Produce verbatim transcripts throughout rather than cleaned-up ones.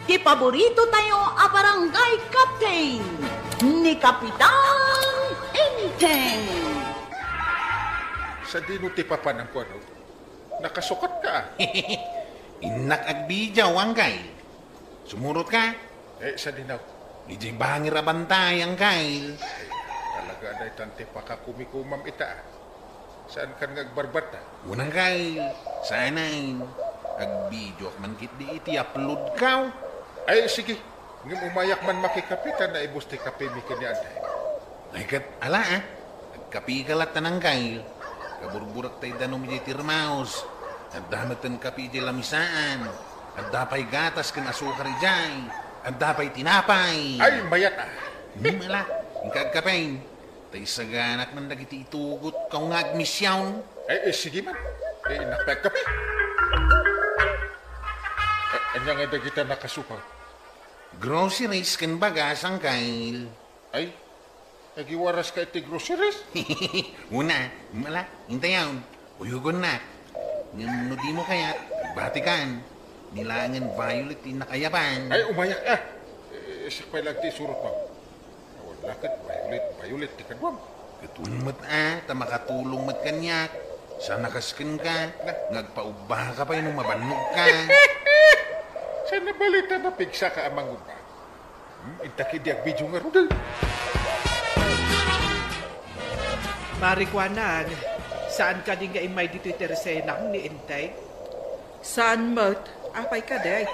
Ti paborito tayo a barangay captain, ni Kapitan Enteng. Sadino ti papanam ko, ano? Nakasukat ka, ah. Innak agbidiaw, Angkay. Sumurot ka? Eh, sadino? Idiay bangir a bantay, Angkay. Talaga, daytan ti pakakumikumam ita, ah. Saan kan nga agbarbarta? Unang kay, sanay. Agbidiaw man ketdi iti upload ka. Ay, sige. Ngem umayak man makikape ta naibus ti kapemi ken ni Anday. Ay, ket ala, ah. Agkape ka latta, Angkay. Kaburburak tay danum idiay termos. Adda metten kape idiay lamisaan. Adda pay gatas ken asukar idiay. Adda pay tinapay. Ay, mayat, ah. Hmm, ala. Inka agkape. Tay saganak man dagiti itugot, kaw nga agmisiaw. Ay, eh, sige man. Eh, innak pay agkape. Eh, ania nga dagita nakasukaw? Groceries ken bagas, Angkay. Ay, agiwaras ka iti groceries? Una, mala, intayon. Uyugon na. Ngem no di mo kayat, batikan. Nilangen violet ti nakayaban. Ay, umayak, ah. Eh, siak pay lang ti isurot mo. Awan la ket violet, violet ti kaduam. Ket wen met, ah, ta makatulong met kaniak. Sana kas kenka, nga agpaubba ka pay no mabannog ka. Sana balita napigsa ka a mangubba. Hmm, inta ketdi agbidiaw ngaruden. Marikuanang, saan kadi nga immay ditoy ti resenam ni Enteng? Saan met? Apay kadi?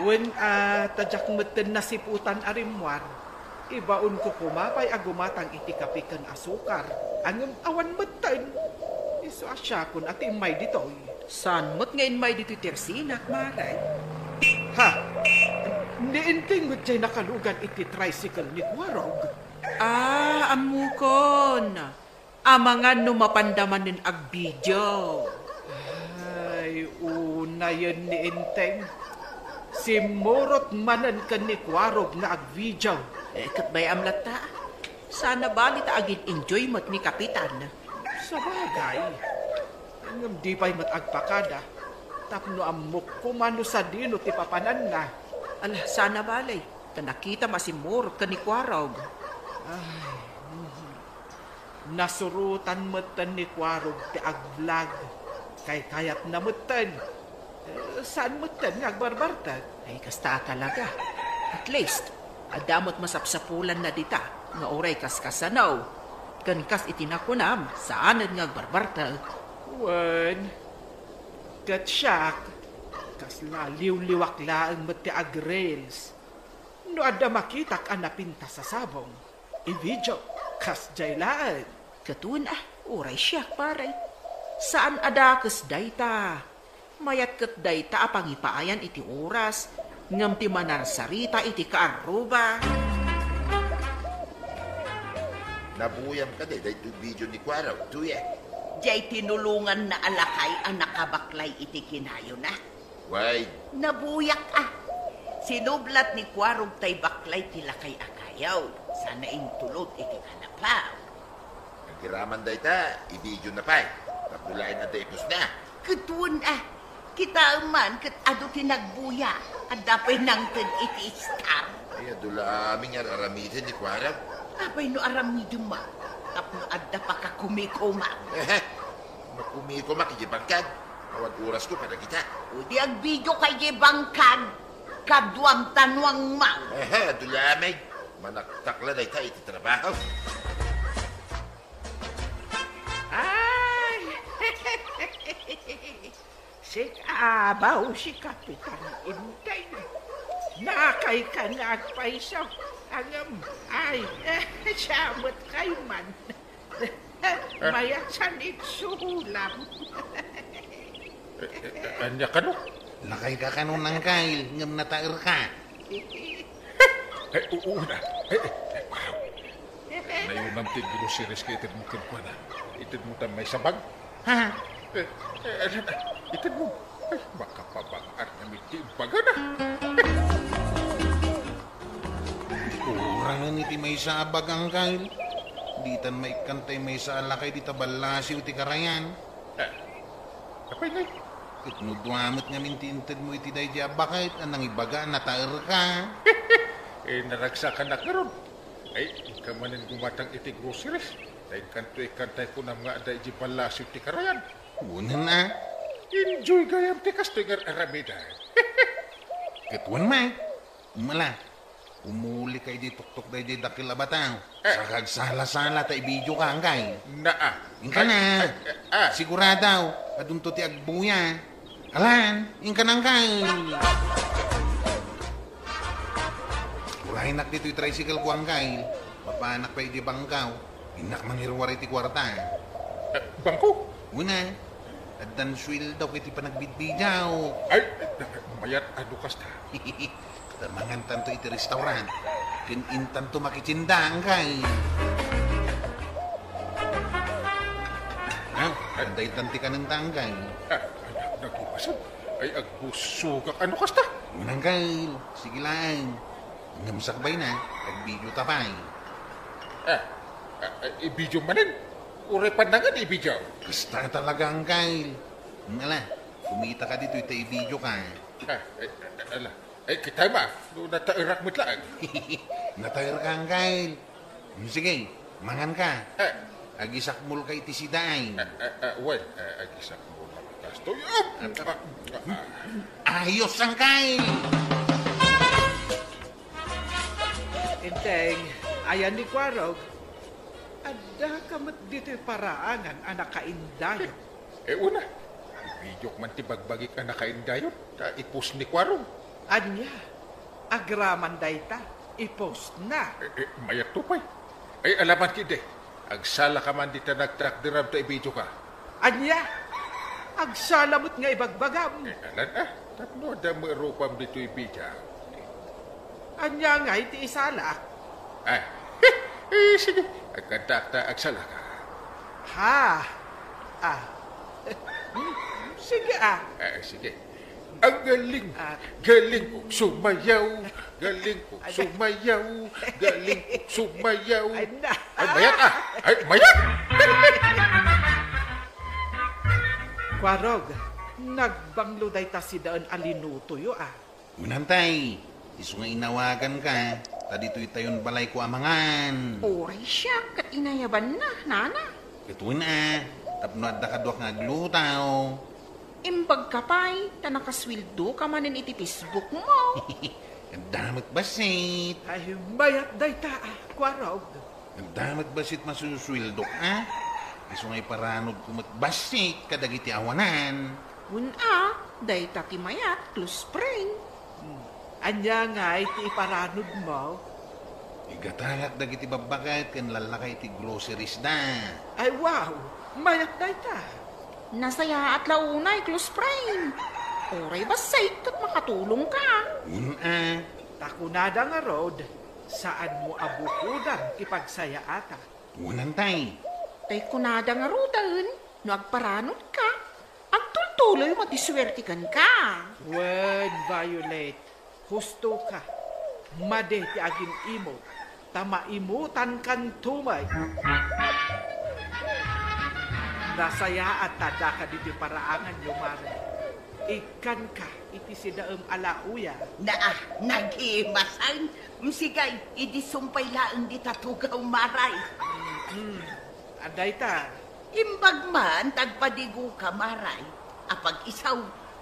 Wen, ah, ta diak metten nasiputan a rimmuar. Ibaonko koma pay a gumatang iti kape ken asukar. Ngem awan metten. Isu a siakon a ti immay ditoy. Saan met nga immay ditoy ti resenak, Mare? Ha? Ni Enteng met diay nakalugan iti tricycle ni Kuarog. Ah, ammokon. Amangan no mapanda manen agbidiaw. Ay, unayen ni Enteng. Simmurot manen ken ni Kuarog nga agbidiaw. Eh, ket bay-am latta. Sana bali ta agin-enjoy met ni Kapitan. Sabagay. Ngem di pay met agpakada. Tapno ammok koma no sadino ti papananna. Ala, sana bali. Ta nakitam a simmurot ken ni Kuarog. Ay, mhm. Nasurotan metten ni Kuarog ti ag-vlog. Kaykayatna metten. Eh, saan metten nga agbarbartek? Ay, kasta a talaga. At least, adda met masapsapulanna dita nga uray kaskasano. Ken kas iti nakunam, saanen nga agbarbartek. Wen, ket siak, kasla liwliwak laeng met ti ag-reels. No adda makitak a napintas a sabong, i-video, kasdiay laeng. Ket wen a, uray siak, pare. Saan a dakes dayta. Mayat ket dayta a pangipaayan iti oras, ngem ti manarsarita iti kaarruba. Nabuyam kadi daytoy video ni Kuarog, Tuye? Diay tinulonganna a lakay a nakabaklay iti kinayona. Way. Nabuyak a. Sinublat ni Kuarog tay baklay ti lakay a kayaw. Sana intulod iti kanapaw. Agiraman dayta, i-video na pay. Tapno laeng adda ipusna. Ket wen a. Kitaem man ket adu ti nagbuya. Adda pay nangted iti star. Ay, adu la amin nga ar-aramiden ni Kuarog. Apay no aramidem man? Tapno adda pakakumikoma. Ehe. Makumikomak idiay bangkag. Awan orasko kadagita. O di agbidio ka idiay bangkag. Kaduam tanuang maw. Ehe, adu la amin. Manaktak la dayta iti trabaho. Ay! Sika abaw, si Kapitan Enteng. Nakayka nga agpayso. Ngem, ay, siya met kayman. Mayat sa nitsulam. Eh, eh, eh, ania kano? Lakayka kano, Nangkay, ngem nataerka. Eh, u-, una. Eh, eh, eh, wow. Nayunam ti groceries ket itedmo kenkuana. Itedmo ta maysa bag. Ha? Eh, eh, ano na? Itedmo. Ay, makapabang-at nga miti bagana. Kurangan iti maysa a bag, Angkay. Ditan maikkan tay maysa a lakay dita ballasiw ti karayan. Eh, apay ngay? Ket no dua met ngamin ti intedmo iti daydiay a baket a nangibaga a nataerka. Eh, naragsakanak ngarud. Ay, inka manen gumatang iti groceries. Ta inkanto ikkantay kunam nga adda idiay ballasiw ti karayan. Unen a. Enjoy gayam ti kastoy nga ar-aramidan. Ket wen, Mike. Umala. Umulika idiay tuktok daydiay dakkel a bataw. Eh. Saka agsala-sala ta i-video ka, angkay. Naa. Inka na. Ay, ay, ah. Sigurado, adunto ti agbuya. Alan, inka na, angkay. Uraynak ditoy tricycle ko, angkay. Mapanak pay idiay bangkaw. Innak mangiruar iti kuarta. Eh, bangko? Una, addan sueldo iti panagbidbidiaw. Ay, mayat a no kasta. Ta mangantanto iti restaurant. Ken intanto makitienda, angkay. Ha? Adda itan ti kanenta, angkay. Ah, anak, nagipasan. Ay, agbusugak. Ano kasta? Unang, angkay. Sige lang. Ngem sakbay na, agbidio ta pay. Ah, ah, ah, ibidio manen? Uray pannangan ibidio? Kasta talaga, angkay. Ala, kumita ka ditoy ta ibidio ka. Ah, eh, eh, ala. Eh, kitay ma, no nataerak met laeng. Nataer ka, angkay. Sige, mangan ka. Eh. Agisakmol ka iti sidaay. Eh, eh, eh, well, eh, agisakmol na kastoy. Ah, ah, ah. Ayos, angkay! Enteng, ayan ni Kuarog. Adda ka met ditoy paraangan a nakaindayo. Eh, una, ibidiok man ti bagbagik a nakaindayo, ta i-post ni Kuarog. Ania? Agraman dayta, i-post na. Eh, eh, mayat to pay. Ay, alaman kidi. Agsala ka man dita nagtrakderam ta ibidio ka. Ania? Agsala met nga ibagbagam. Eh, alan, ah. Tapno adda met rupam ditoy bidia. Ania nga iti isala? Ah. Eh, sige. Agkantaak ta agsala ka. Ha? Ah. Sige, ah. Ah, sige. Ang galing. Ah. Galing kong sumayaw. Galing kong sumayaw. Galing kong sumayaw. Ay, na. Ay, mayat, ah. Ay, mayat. Kuarog, nagbanglo dayta sidaen a linutoyo, ah. Unantay, isu nga inawagan ka, ta ditoy tayon balay ko a mangan. Uray siak ket inayabanna, nana. Ket wen a, tapno adda kaduak nga agluto. Imbag ka pay, ta nakasueldo ka manen iti Facebook mo. Adda met bassit. Ay, mayat dayta, ah, Kuarog. Adda met bassit masusueldok, a? Isu nga iparanod ko met bassit kadagiti awanan. Wen a, dayta ti mayat, close friend. Hmm. Ania nga iti iparanod mo? Igatangak dagiti babbaket ken lallaka iti groceries da. Ay, wow! Mayat dayta. Nasayaat la unay, close friend. Uray bassit ket makatulong ka. Wen a. Ta kunada ngarud, saanmo a bukodan ti pagsayaata. Unantay. Tay kunada ngaruden, no agparanod ka, agtultuloy met ti suerte kenka. Wen, Violet, husto ka. Madi ti agin-imot, ta maimutan kanto met. Nasayaat ta adda ka ditoy paraanganyo, Mare. Ikkanka iti sidaem a laoya. Naa, nagimasen. Msigay, idi sumpay laeng dita tugaw, Maray. Mm. Adda ita. Imbag man, ta agpadigoka, Maray. Apag-isaw,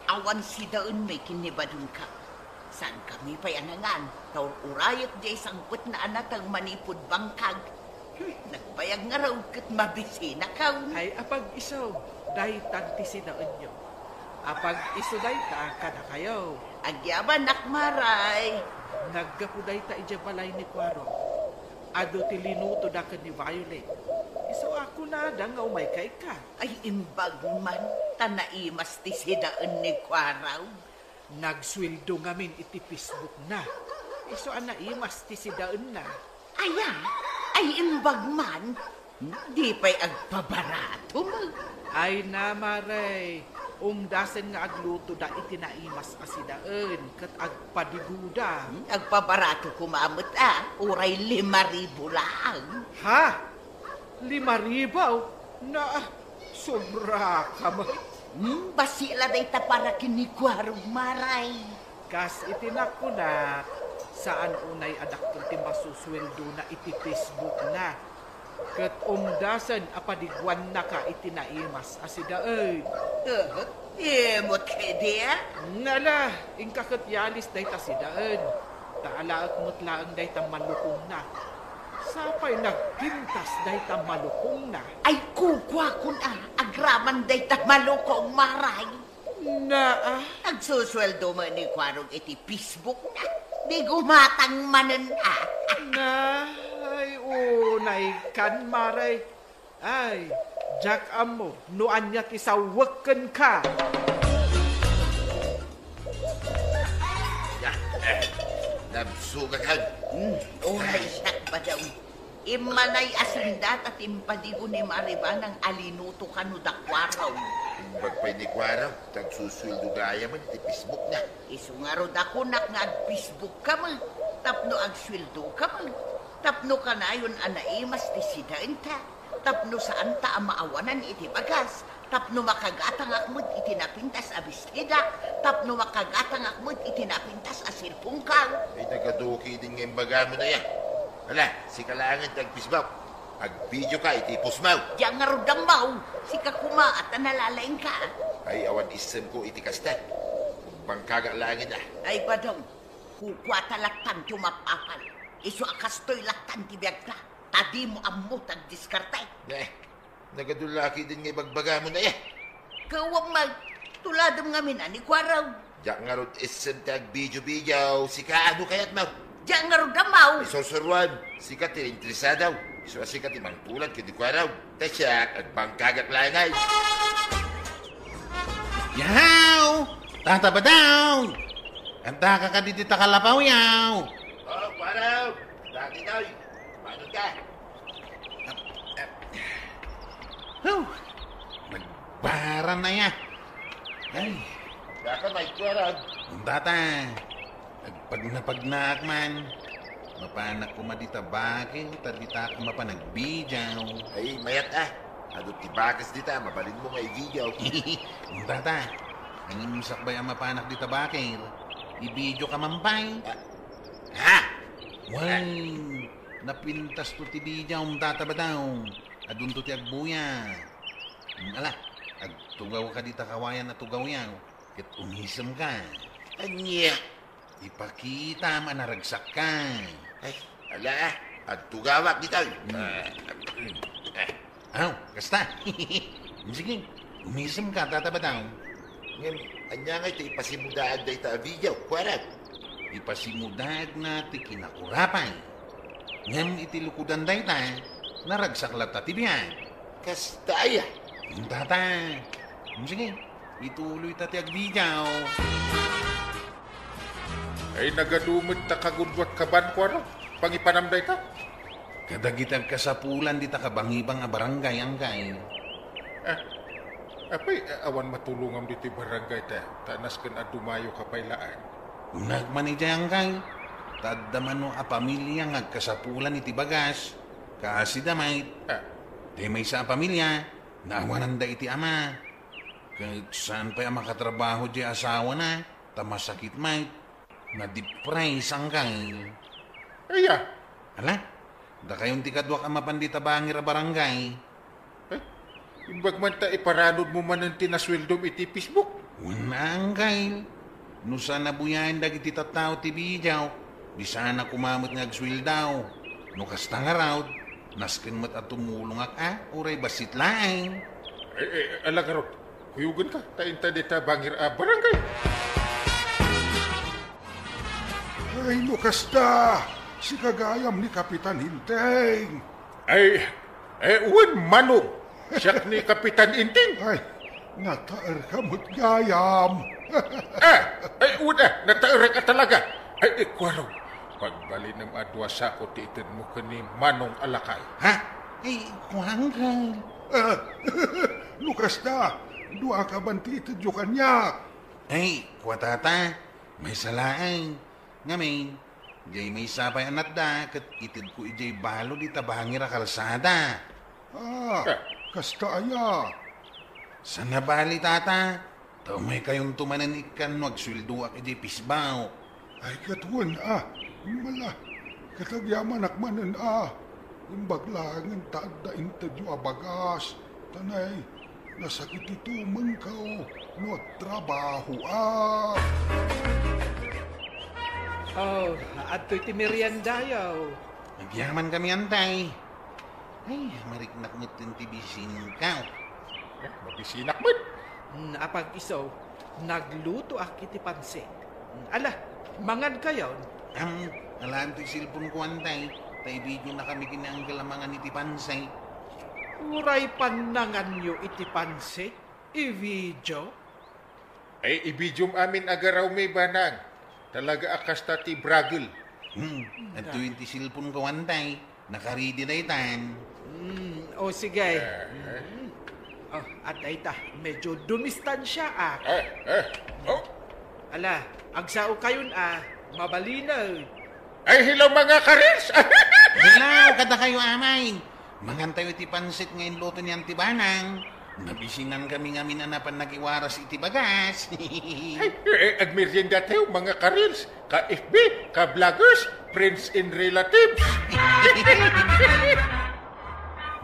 awan sidaenmi ken ni badengka. Saankami pay a nangan, ta ur-urayek diay sangpetna a nateng manipud bangkag. Hmm, nagbayag ngarud ket mabisinakaw. Ay, apag-isu, daytan ti sidaenyo. Apag-isu dayta kadakayo. Agyabanak, Maray. Naggapu dayta idiay balay ni Kuarog. Adu ti linutoda ken ni Violet. Isu a kunada nga umayka ikkan. Ay, imbag man, ta naimas ti sidaen ni Kuarog. Nagsueldo ngamin iti Facebook na. Isu a naimas ti sidaenna. Aya, ay imbag man, di pay agpabarato met. Ay na, Maray, umdasen nga aglutoda iti naimas a sidaen ket agpadigoda. Hmm, agpabarato koma met a, uray lima ribu laeng. Ha? Lima ribu? Na, sobra ka met. Hmm, bassit la dayta para ken ni Kuarog, Maray. Kas iti nakunak, saan unay a dakkel ti masusueldona iti Facebook-na. Ket umdasen a padiguannaka iti naimas a sidaen. Aha, imot kadi, a? Nala, inka ket yalis dayta sidaen. Ta alaek met laeng dayta malukongna. Sapay nagpintas dayta malukongna. Ay, kukuakon a, agraman dayta malukong, Maray. Naa. Agsusueldo met ni Kuarog iti Facebook-na. Di gumatang manen a. Na, ay, unay kan, Maray. Ay, diak ammo no ania ti sawek kenka. Ya, eh, nabsugakan. Hmm, uray siak, Badong. Immanay a sanda ta timpadigo ni Maribanang a linuto kano da Kuarog. Imbag pay ni Kuarog, ta agsusueldo gayam iti Facebook-na. Isu ngarud a kunak nga ag-Facebook ka met, tapno agsueldo ka met, tapno kanayon a naimas ti sidaenta. Tapno saanta a maawanan iti bagas, tapno makagatangak met iti napintas a bestidak, tapno makagatangak met iti napintas a sirpongkaw. Ay, nagadu ketdin nga imbagam a aya. Ala, sika laengen ti agpisbaw. Agbidio ka iti ipusmaw. Diak ngarud ammaw, sika koma a ta nalalaingka. Ay, awan issemko iti kasta. Bangkagak laengen a. Ay, Badong, kukuata lattan ti umapapal. Isu a kastoy lattan ti biagta. Ta dimo ammo ti agdiskarte. Eh, nagadu ketdin nga ibagbagam a aya. Kawan met, tuladem ngamin a ni Kuarog. Diak ngarud isem ti agbidio-bidio, sika, ano kayat mo? Diak ngarud ammaw. Isursuruan, sika ti interesado. Isu a sika ti mangtulad ken ni Kuarog. Ta siak, agbangkagak laeng ay. Yaw! Tata Badong! Adda ka kadi ti takalapaw, yaw? Oh, Kuarog! Dati, Toy. Manod ka. Huh! Nagbaran na ya. Ay. Daka may kuarag. Ang tata. Nagpagnapagnaak man. Mapanak koma dita bakil, ta dita ka mapan agbidiaw. Ay, mayat a. Adu ti bakes dita, mabalin mo nga ibidiaw. Ang tata. Ang sakbay a mapanak dita bakil. Ibidiaw ka man pay. Ah. Ha? Wen, napintas to ti bidiaw, Tata Badong. Adunto ti agbuya. Hmm, ala, agtugaw ka dita kawayan a tugawyaw, ket umisem ka. Ania? Ipakitam a naragsak ka. Ay, ala, agtugawak dita. Hmm. Ah, mm, ah. Aw, kasta. Sige, umisem ka, Tata Badong. Ngem, ania nga iti ipasimudaag dayta a bidiaw, kuarag? Ipasimudaagna ti kinakurapay. Ngem iti lukodan dayta, naragsak latta ti biag. Kasta aya? Intata. Sige, ituloy ta ti agbidiaw. Ay, nagadu met ta kagudua ti kabanko, ano? Pangipanam dayta? Kadagiti agkasapulan dita kabangibang a barangay, anggayo. Ah, apay, a-, awan matulongam ditoy barangay ta, ta nasken a dumayo ka pay laeng. Kunak man idiay, anggayo, ta adda mano a pamilia nga agkasapulan iti bagas, kaasi da met. Ah. Ti maysa a pamilia, naawananda iti ama. Ket saan pay a makatrabaho diay asawana, ta masakit met. Nadipress, anggayo. Aya? Ala, dakayon ti kaduak a mapan dita bangir a barangay. Eh, imbag man ta iparanod mo manen ti nasueldom iti Facebook. Wen, anggayo. No saan a buyaen dagiti tattao ti bidiaw, di saan a koma met nga agsueldo. No kasta ngarud, nasken met a tumulongak a, uray bassit laeng. Eh, eh, ala ngarud, kuyogenka, ta inta dita bangir a barangay. Ay, no kasta, sika gayam ni Kapitan Hinteng. Ay, eh, wen, Manong, siak ni Kapitan Inting. Ay, nataerka met gayam. Ah, ay, wen, ah, nataerek a talaga. Ay, eh, kuarog, pagbalinem a dua sako ti itedmo ken ni Manong a lakay. Ha? Ay, kuanggal. Ah, no kasta, dua ka ban ti itedyo kaniak. Ay, kua tata, maysa laeng. Ngamin, diay maysa pay a natda ket itedko idiay balo dita bangir a kalsada. Ah, kasta aya? Saan a bali, tata? Ta umaykayonto manen ikkan no agsueldoak idiay pisbaw. Ay, ket wen a, mala, ket agyamanak manen a, imbag laengen ta adda intedyo a bagas, ta nay, nasakit ti tumengko no agtrabahoak. Oh, adtoy ti meriendayo. Agyamankami, antay. Ay, mariknak metten ti bisinko. Eh, mabisinak met. Hmm, apag-iso, naglutoak iti pansit. Hmm, ala, mangankayon. Am, alaen ti cellphone-ko, antay. Ta i-videonakami ken ni Uncle a mangan iti pansit. Uray pannanganyo iti pansit? I-video? Ay, i-videom amin a garawmi, banang. Talaga a kasta ti bragel. Hmm, adtoy ti cellphone-ko, antay. Nakaridi daytan. Hmm, o sige. Eh, eh. Hmm. Oh, adda ita, medyo dumistansya, ah. Eh, eh. Oh. Ala, agsao kayon, ah. Mabalinen. Ay, hello, mga karils! Hello, kadakayo, amay. Mangantayo iti pansit nga inluto ni Auntie Banang. Nabisinankami ngamin a napan nagiwaras iti bagas. Ay, eh, agmeriendatayo, mga karils, ka-F B, ka-vloggers, friends and relatives.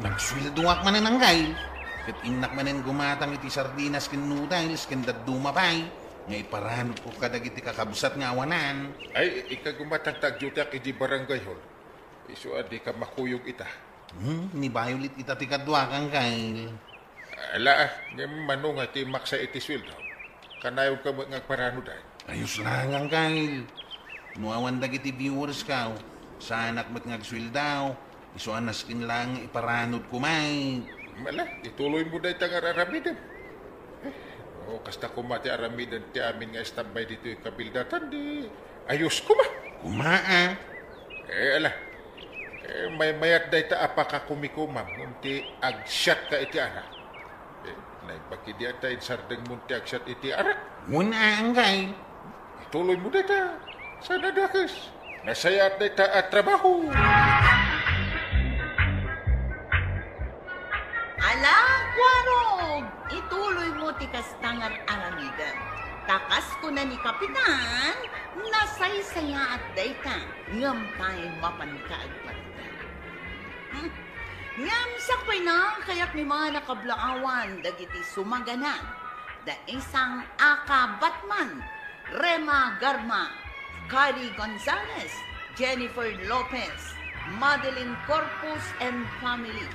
Nagsueldoak manen, Uncle. Ket innak manen gumatang iti sardinas ken noodles ken dadduma pay nga iparanodko kadagiti kakabsat nga awanan. Ay, ika gumatang ta agdiotiak idi barangay hall. Isu a dika makuyog ita. Hmm, ni Violet ita ti kaduak, Uncle. Ala, ngem mano nga ti maksa iti sueldo? Kanayonka met nga agparanodan. Ayos laeng, Uncle. No awan dagiti viewers-ko, saanak met nga agsueldo. Isu a nasken laeng nga iparanodko met. Ala, ituloymo dayta nga ar-aramidem. Eh, no kasta koma ti aramiden ti amin nga estambay ditoy kabildatan, di ayos koma. Koma, ah. Eh, ala. Eh, maymayat dayta a pakakumikomam, ngem ti agsiatka iti arak. Eh, naimbag idi ata insardengmon ti agsiat iti arak. Wen, Uncle. Ituloymo dayta. Saan a dakes? Nasayaat dayta a trabaho. Ala, kuarog! Ituloymo ti kasta nga ar-aramidem. Ta kas kuna ni Kapitan, nasaysayaat dayta, ngem pay mapanka agparida. Hmm. Ngem sakbayna, kayatmi man a kablaawan dagiti sumagana. Da isang aka Batman, Rema Garma, Kari Gonzalez, Jennifer Lopez, Madeline Corpus and family,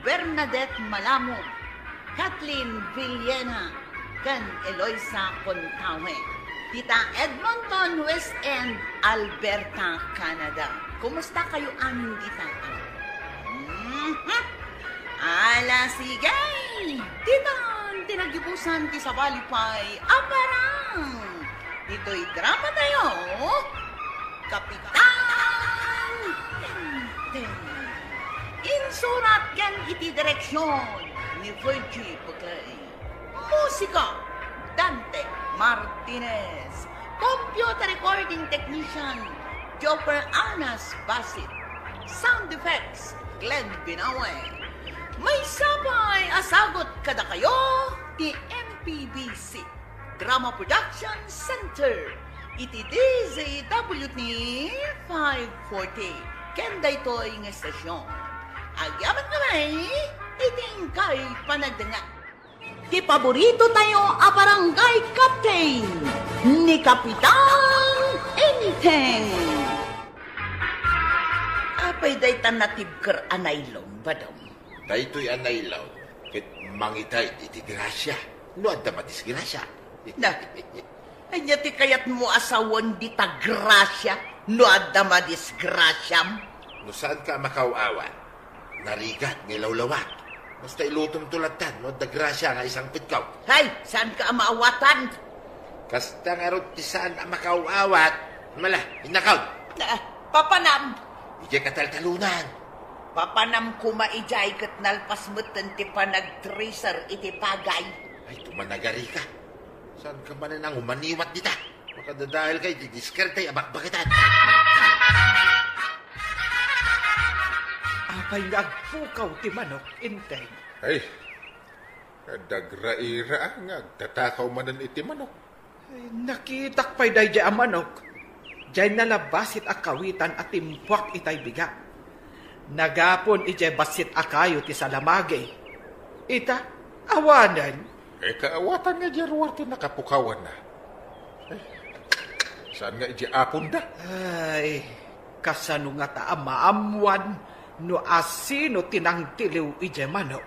Bernadette Malamog, Kathleen Villena, ken Eloisa Contawe. Dita Edmonton, West End, Alberta, Canada. Kumusta kayo amin dita? Mhm. Ala, sige! Ditan ti nagibusan ti sabali pay a parang. Ditoy drama tayo, Kapitan Tenten. Insurat ken iti direksyon ni Virgie Pagay. Musika, Dante Martinez. Computer recording technician, Jopper Anas Basit. Sound effects, Glenn Binawe. Maysa pay a sagut kadakayo ti M P B C Drama Production Center iti D Z W T five forty. Ken daytoy nga estasyon, agyamankami iti inkay panagdengngeg. Ti paborito tayo a barangay captain, ni Kapitan Enteng. Apay dayta natibker a nylon, Badong? Daytoy a nylon, ket mangitay iti grasia, no adda madisgrasia. Na, ania ti kayatmo a sawen dita grasia, no adda madisgrasiam? No saanka a makaw-awat, narigat nga ilawlawak. Basta ilutomto lattan no adda grasia nga isangpetko. Hay, saanka a maawatan? Kasta ngarud ti saan a makaw-awat. Mala, innakaw. Ah, papanam. Idiay kataltalonan. Papanam koma idiay ket nalpas metten ti panagtracer iti pagay. Ay, tumanagari ka. Saanka manen a umaniwat dita? Makadadaelka iti diskarte a bakbaketan. Apay nga agpukaw ti manok, Enteng? Ay, Adda agraira, a, nga agtatakaw manen iti manok. Ay, nakitak pay daydiay a manok. Diay nalabbasit a kawitan a timpuak itay biga. Nagapon idiay bassit a kayo ti salamagi. Ita, awanen. Eh, kaawatan nga diay ruar ti nakapukawanna. Eh, saan nga idiay aponda? Ay, kasano ngata a maammuan no asino ti nangtiliw idiay manok?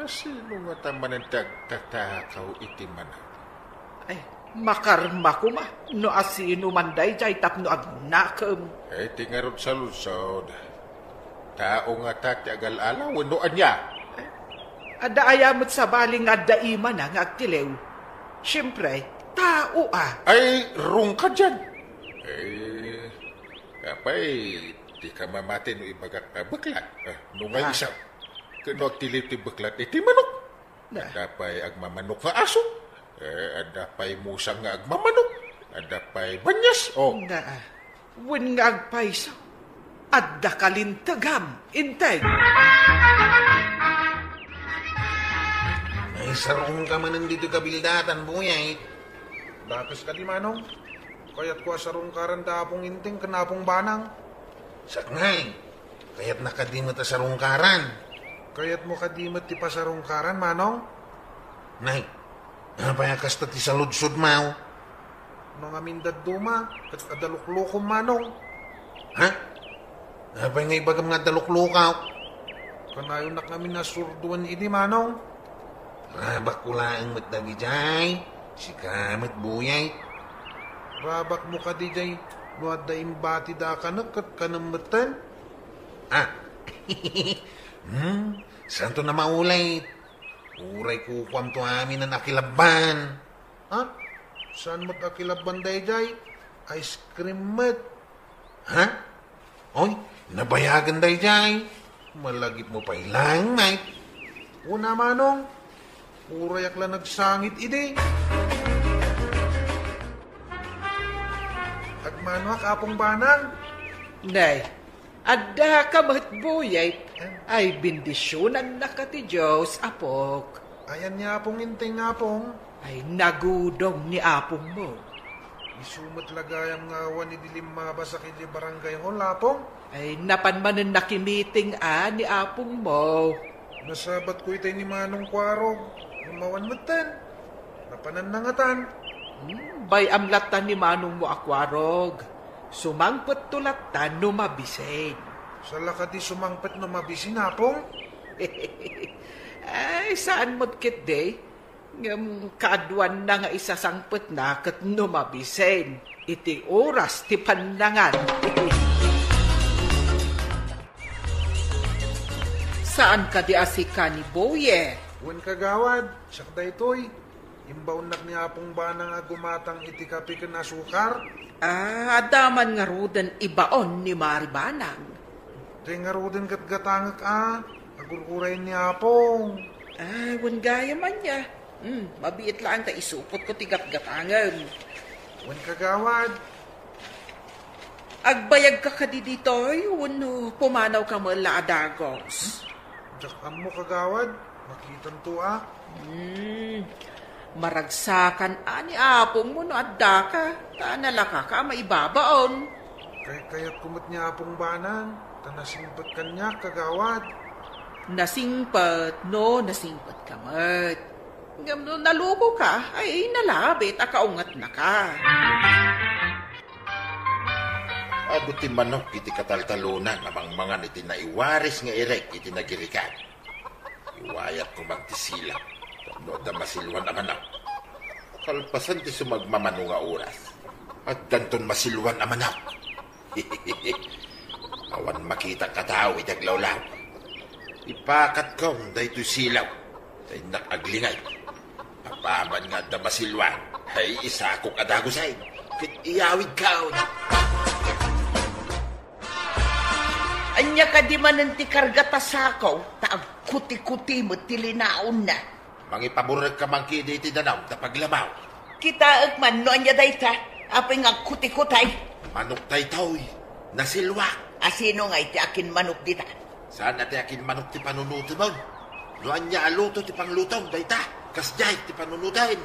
Asino ngata manen ti agtatakaw iti manok? Ay, makarma koma no asino man daydiay tapno agnakem. Eh, ti ngarud saludsod. Tao ngata ti agal-ala wenno ania? Adda aya met sabali nga adda imana nga agtiliw? Siempre, tao a. Ay, rungka dian. Eh, apay, dika mamati no ibagak a beklat. Ah, no nga Ah. Isu. Ket no agtiliw ti beklat, iti manok. Na. Adda pay agmamanok nga aso. Eh, adda pay musang nga agmamanok. Adda pay banias. Oh. Nga, ah, wen nga agpayso. Adda kalintegam, integ. Naisarungka manen ditoy kabildatan, Buyay. Dakes kadi, Manong? Kayatko a sarungkaran da Apong Inting ken Apong Banang. Saknay. Kayatna kadi met a sarungkaran? Kayatmo kadi met ti pasarungkaran, Manong? Nay, apay a kasta ti saludsodmo? No ngamin dadduma, ket adda luklokom, Manong. Ha? Apay nga ibagam nga adda luklokak? Kanayonnak ngamin a surdoen idi, Manong. Rabakko laeng met dagidiay. Sika met, Buyay. Rabakmo kadi diay no adda imbatida a kanek ket kanem metten? Ah. Hmm, saanton a maulit. Uray kukuamto aminen a kilabban. Ha? Saan met a kilabban daydiay? Ice cream met. Ha? Oy, nabayagen daydiay. Malagipmo pay laeng, Mike. Una, Manong. Urayak la nagsangit idi. Agmanoak, Apong Banang. Nay, adda ka met, Buyay. Ay, bendisionannaka ti Dios, apok. Ayan ni Apong Inting, Apong. Ay, nagudong ni apongmo. Isu met la gayam nga awan idi limmabas a kidi Barangay Hall, Apong. Ay, napan manen nakimiting a ni apongmo. Nasabatko itay ni Manong Kuarog. Ngem awan metten. Napananna ngatan. Hmm, bay-am latta ni manongmo a Kuarog. Sumangpetto latta no mabisin. Sala kadi sumangpet no mabisin, Apong? Ay, saan met ketdi. Ngem kaaduanna nga isasangpetna ket no mabisin iti oras ti pannangan. Saan kadi a sika ni Boyet? Wen, kagawad, siak daytoy. Imbaonnak ni Apong Banang a gumatang iti kape ken asukar. Ah, adda man ngaruden ibaon ni Mari Banang. Diay ngaruden ket gatangek a, agur-uray ni Apong. Ah, wen gayam ania. Hmm, mabiit laeng ta isupotko ti gatgatangem. Wen, kagawad. Agbayagka kadi ditoy wenno pumanawka met la a dagos? Diak ammo, kagawad. Makitanto a. Hmm. Maragsakan a ni apongmo no addaka, ta nalakaka a maibabaon. Kaykayatko met ni Apong Banang, ta nasingpet kaniak, kagawad. Nasingpet no nasingpetka met. Ngem no nalukoka, ay nalabit a kaungetnaka. Adu ti manok iti kataltalonan a mangmangan iti naiwaris nga irek iti nagirikan. Iwayat koma ti silaw tapno adda masiluan a manok. Kalpasan ti sumagmamano nga oras, addanton masiluan a manok. Awan makitak a tao iti aglawlaw. Ipakatkon daytoy silaw. Ta innak aglingay. Apaman nga adda masiluan, ay isakok a dagusen, ket iyawidkon. Ania kadi manen ti karga ta sako, ta agkuti-kuti met ti linaonna? Mangipaburek ka man kidi iti danum ta paglamaw. Kitaek man no ania dayta, apay nga agkutikutay? Manok daytoy, nasiluak. Asino ngay ti akinmanok dita? Saan a ti akinmanok ti panunutemon? No ania a luto ti panglutom dayta, kasdiay ti panunoten.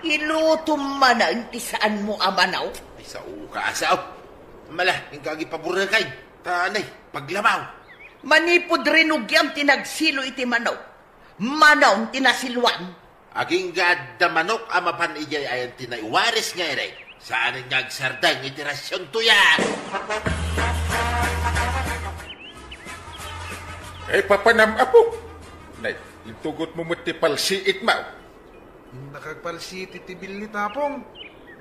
Ilutom manen ti saanmo a manaw? Ay, sao ka, sao. Mala, inka agipaburekay. Ta anay, paglamaw. Manipud rinugiam ti nagsilo iti manok, manaw ti nasiloam. Agingga adda manok a mapan idiay ayan ti naiwaris nga irek. Saan nga agsardeng iti rasionto ya. Ay, papanam, apo. Nay, intugotmo met ti palsiit, mao. Innak agpalsiit iti billit, Apong.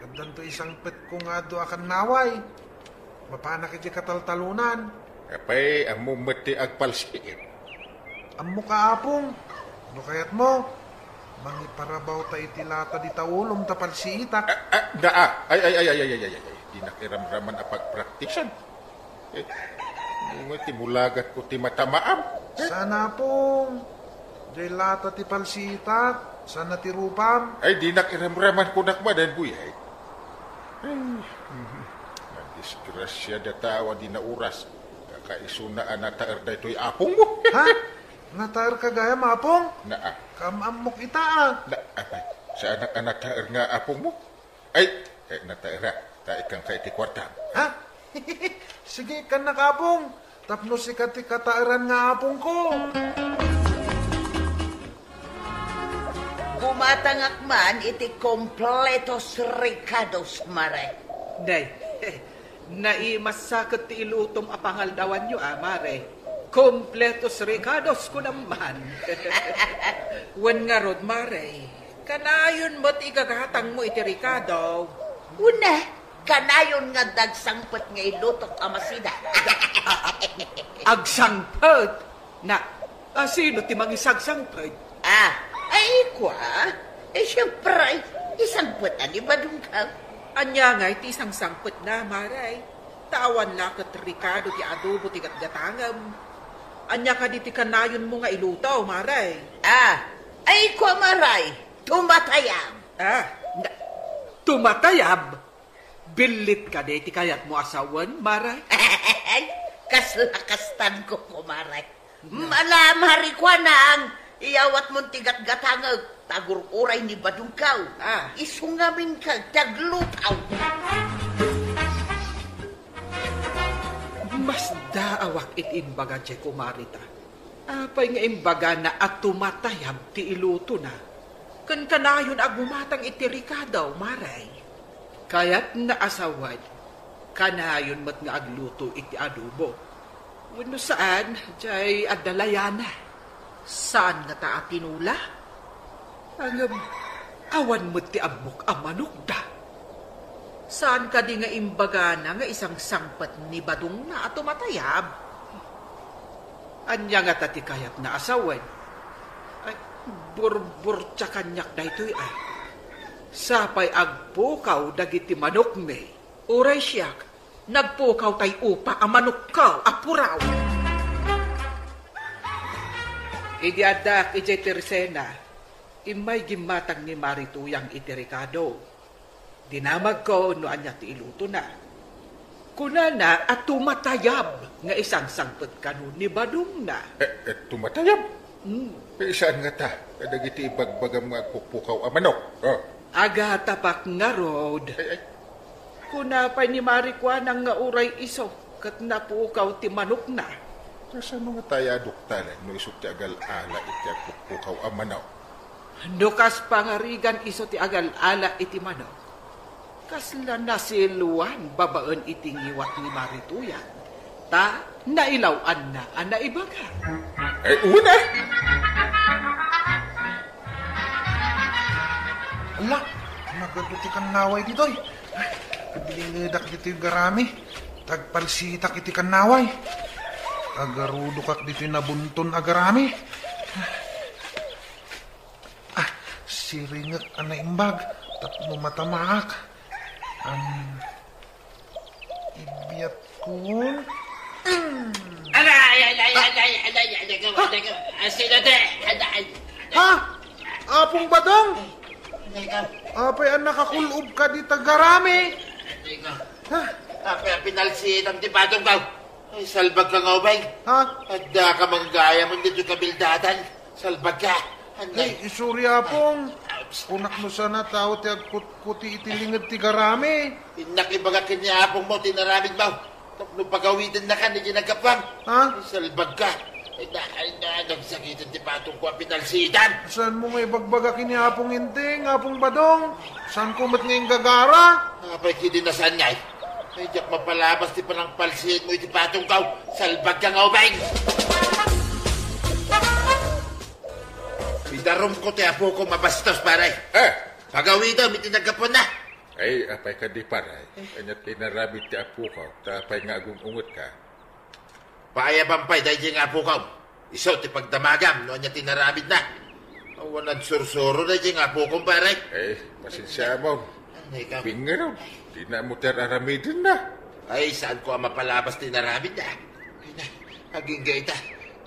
Addanto isangpetko nga adu a kannaway. Mapanak iti kataltalonan. Apay, ammom met ti agpalsiit? Ammok, Apong. No kayatmo, mangiparabawta iti lata dita ulom ta palsiitak. Ah, ah, daa. Ay, ay, ay, ay, ay, ay, ay, ay. Dinak iramraman a pagpraktisan. Eh, nga ti mulagatko ti matamaam. Saan, Apong. Diay lata ti palsiitak, saan a ti rupam. Ay, dinak iramraman, kunak manen, Buyay. Ay, mhm. Nadisgrasiada tao a di nauras. Kakaisuna a nataer daytoy apongmo. Ha? Nataerka gayam, Apong? Naa. Kaam-ammok ita, a. Na, apay, saanak a nataer nga apongmo? Ay, eh, nataera, ta ikkanka iti kuartam. Ha? Sige, ikkannak, Apong. Tapno sika ti kataeran nga apongko. Gumatangak man iti kompletos ricados, Mare. Nay, naimassaket ti ilutom a pangaldawanyo, a, Mare. Kompletos ricados, kunam man. Wen ngarud, Mare, kanayon met igagatangmo iti ricado. Una, kanayon nga adda agsangpet nga ilutok a masida. Agsangpet? Na, a, sino ti mangisagsangpet? Ah, ay, kua? Eh, siyempre, isangpet a ni Badongkaw. Ania ngay ti isangsangpetna, Mare? Ta awan la ket ricado ti adobo ti gatgatangem. Ania kadi ti kanayonmo nga iluto, Mare? Ah, ay, kua, Mare, tumatayab. Ah, na, tumatayab? Billit kadi ti kayatmo a sawen, Mare? Kasla kastanko, kumare. Mala, Mare, kuanang, iyawatmon ti gatgatangek, ta agur-uray ni Badongkaw. Ah. Isu ngamin kag ti agluto. Masdaawak iti imbaga diay kumareta. Apay nga imbagana a tumatayab ti ilutona? Ken kanayon a gumatang iti ricado, Mare. Kayatna a sawen, kanayon met nga agluto iti adobo. Wenno saan, diay adda layana. Saan ngata a tinola? Ngem, awan met ti ammok a manokda. Saan kadi nga imbagana nga isangsangpet ni Badongna a tumatayab? Ania ngata ti kayatna a sawen? Ay, burburtia kaniak daytoy, a. Sapay agpukaw dagiti manokmi. Uray siak, nagpukaw tay upa a manokko a puraw. Idi addaak idiay Tersena, immay gimmatang ni Mari Tuyang iti ricado. Dinamagko no ania ti ilutona. Kunana a tumatayab nga isangsangpet kano ni Badongna. Eh, eh, tumatayab? Hmm. Eh, saan ngata? Kadagiti ibagbagam nga agpupukaw a manok. Oh. Agatapak ngarud. Ay, ay. Kuna pay ni Mari kuanang nga uray isu ket napukaw ti manokna. Kasano ngata aduktalan no isu ti agal-ala iti agpupukaw a manok? No kas pangarigan isu ti agal-ala iti manok, kasla nasiluan babaen iti ngiwat ni Mari Tuyang, ta nailaw-anna a naibaga. Ay, una! Ala, nagadu ti kannaway ditoy. Ay, agledak ditoy garami. Tagpalsitak iti kannaway. Agarudokak ditoy nabunton a garami. Ah, siringek a naimbag tapno matamaak. Am, ibiatkon. Aray, aray, aray, aray, aray, aray, aray, aray, aray, sino ti? Aray, aray. Ha? Apong Badong? Aray ka. Apay a nakakul-ob ka dita garami? Aray ka. Ha? Apay a pinalsitan ti patong ka? Ay, salbag ka nga ubay. Ha? Adda ka manggayam dito kabildatan. Salbagka! Ay, sorry, Apong. Kunak no saan a tao ti agkutkuti iti linged ti garami. Innak ibaga ken ni Apongmo ti inaramidmo. Tapno pagawidennaka ni ginagapuam. Ha? Salbagka! Ay na, ay na, nagsakiten ti patongko a pinalsiitan. Saanmo nga ibagbaga ken ni Apong Enteng, Apong Badong? Saanko met nga inggagara? Apay kadi, saan ngay? Ay, diak mapalabas ti panangpalsiitmo iti patongko. Salbagka nga ubing! Idarumko ti apoko a bastos, pare. Eh! Pagawidem iti naggapuanna. Ay, apay kadi, pare? Ania ti inaramid ti apoko? Ta apay nga agung-ungetka? Paayabam pay daydiay nga apokom. Isu ti pagdamagam no ania ti inaramidna. Awan agsursuro daydiay nga apokom, pare. Eh, pasensiamon. Ano ikaw? Ubing ngarud, dinamo ti ar-aramidenna. Ay, saanko a mapalabas ti inaramidna. Ay na, agingga ita.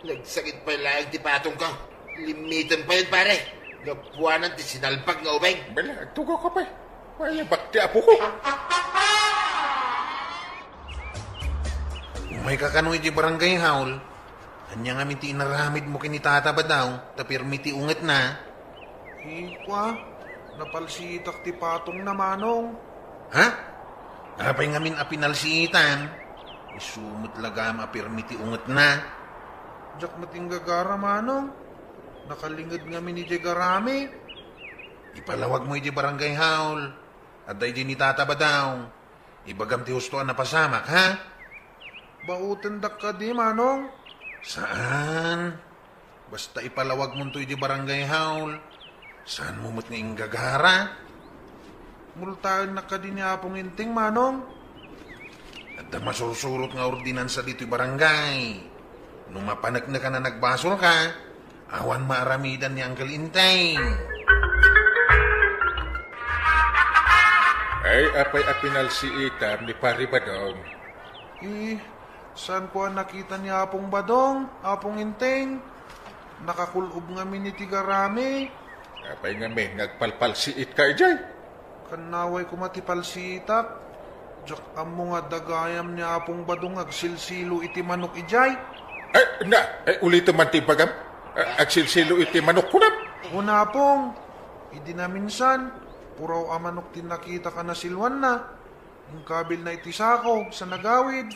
Nagsakit pay laeng ti patongko. Limmiten payen, pare. Gapuanan ti sinalbag nga ubing. Bala, agtugawka pay. Paayabak ti apoko. Umayka kano iti barangay hall. Ania ngamin ti inaramidmo ken ni Tata Badaw, ta pirmi ti ungetna? Ikua, napalsiitak ti patongna, Manong. Ha? Apay ngamin a pinalsiitam? Isu met la gayam a pirmi ti ungetna. Diak met inggagara, Manong. Nakalinged ngamin idiay garami. Ipalawagmo idiay barangay hall. Adda idi ni Tata Badaw. Ibagam ti husto a napasamak, ha? Baotendak kadi, Manong? Saan. Basta ipalawagmonto idiay barangay hall. Saanmo met nga inggagara? Multaennak kadi ni Apong Enteng, Manong? Adda masursurot nga ordinansa ditoy barangay. No mapaneknekan a nagbasolka, awan maaramidan ni Uncle Enteng. Ay, apay a pinalsiitam ni Pari Badong? Eh, saanko a nakita ni Apong Badong, Apong Enteng? Nakakul-ob ngamin iti garami. Apay ngamin nga agpalpalsiitka idiay? Kannaway koma ti palsiitak. Diak ammo nga adda gayam ni Apong Badong nga agsilsilo iti manok idiay. Ay, na, ay, ulitem man ti ibagam. A-, agsilsilo iti manok, kunam? Wen, Apong, idi naminsan, puraw a manok ti nakitak a nasiluanna. Inkabilna iti sako sa nagawid.